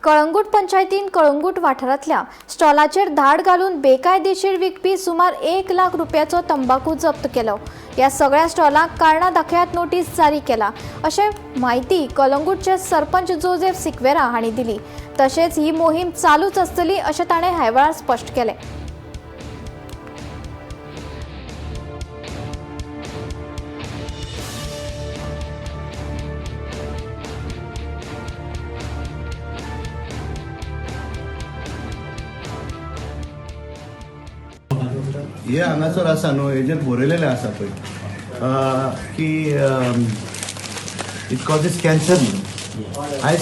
कळंगूट पंचायतीन कळंगूट वाठारांतल्या स्टॉलाचेर धाड घालून बेकायदेशीर विकपी सुमार 1 लाख रुपयाचो तंबाकू जप्त केलो. ह्या सगळ्या स्टॉलांक कारणां दाखयात नोटीस जारी केला, अशें म्हायती कलंगूटचे सरपंच जोजेफ सिक्वेरा हांणी दिली. तशेंच ही मोहीम चालूच आसतली, अशें ताणें ह्या वेळार स्पश्ट केलें. हे हांगासर आसा न्हू, हेजेर बरयलेलें आसा पळय की it causes cancer म्हणून. आयज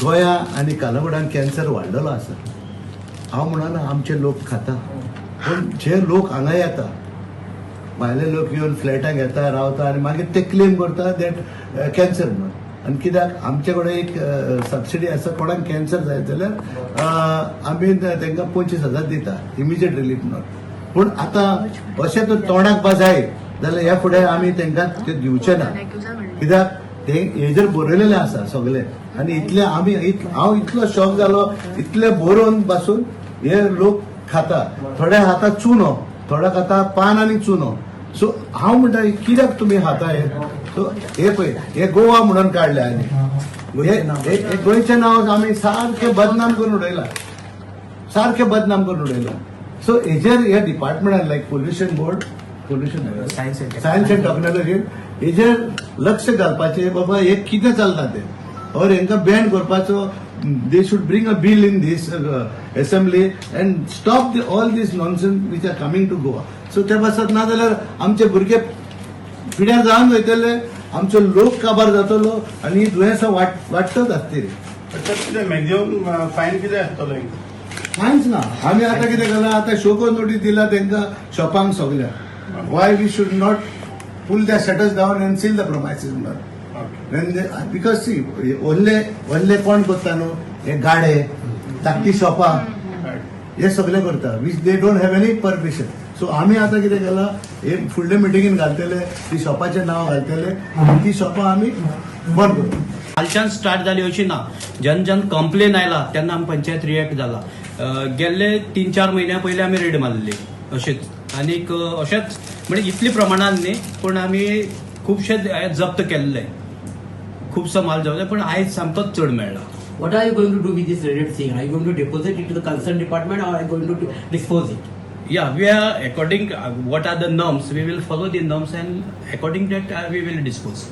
गोंया आनी कालंगुटान कॅन्सर वाडलेलो आसा. हांव म्हणना आमचे लोक खाता, पूण जे लोक हांगा येता, भायले लोक येवन फ्लॅटां घेता, रावता आनी मागीर ते क्लेम करता that cancer म्हणून. आनी कित्याक आमचे कडेन एक सबसिडी आसा, कोणाक कॅन्सर जायत जाल्यार आमी तांकां 25,000 दिता इमिजिएट रिलीफ म्हणून. पूण आतां अशें तर तोंडाक बा जाय जाल्यार ह्या फुडें आमी तांकां ते दिवचे ना. कित्याक ते हेजेर बरयलेलें आसा सगळें. आनी इतलें आमी हांव इतलो शॉक जालो, इतले बरोवन पासून हे लोक खाता. थोडे खाता चुनो, थोडे खाता पान आनी चुनो. सो हांव म्हणटा, कित्याक तुमी खाता हे? सो हे पळय, हे गोवा म्हणून काडले आनी हे गोंयचें नांव आमी सारकें बदनाम करून उडयलां, सारकें बदनाम करून उडयलां. सो हेजेर ह्या डिपार्टमेंटान, like pollution board, pollution Science and science and technology, हेजेर लक्ष घालपाचें, बाबा हे कितें चलता तें और हेंकां बॅन करपाचो. They should bring a bill in this assembly and stop the all this nonsense which are coming to Goa. So ते पासत ना जाल्यार आमचे भुरगे पिड्यार जावन वयतले, आमचो लोक काबार जातलो आनी ही दुयेंसां वाडटत आसतली. तर कितें मॅक्झिमम फायन कितें आसतलो? कांयच ना. आमी आतां कितें केलां, आतां शोको नोटीस दिला तांकां शॉपांक सगल्या. Why we should not pull the shutters down and seal the premises म्हणून? Because सी, व्हडले व्हडले कोण करता न्हू, हे गाडे, धाकटी शॉपां, हे सगळे करता which they don't have any permission. So आमी आतां कितें केलां, हे फुडले मिटिंगेन घालतले, ती शॉपाचें नांव घालतले आनी ती शॉपां आमी बंद करतले. कालच्यान स्टार्ट जाली अशी ना. जेन्ना जेन्ना कंप्लेन आयला तेन्ना आमी पंचायत रिएक्ट जाला. गेल्ले 3-4 म्हयन्या पयलीं आमी रेड मारलेली अशेंच आनीक अशेंच, म्हणजे इतले प्रमाणान न्ही, पूण आमी खुबशे हे जप्त केल्ले, खुबसो माल जप्त, पूण आयज सामकोच चड मेळ्ळा. What are you going to do with this raided thing? Are you going to deposit it to the concerned department or are you going to dispose it? Yeah, we are according what are the norms, we will follow the norms and according that we will dispose.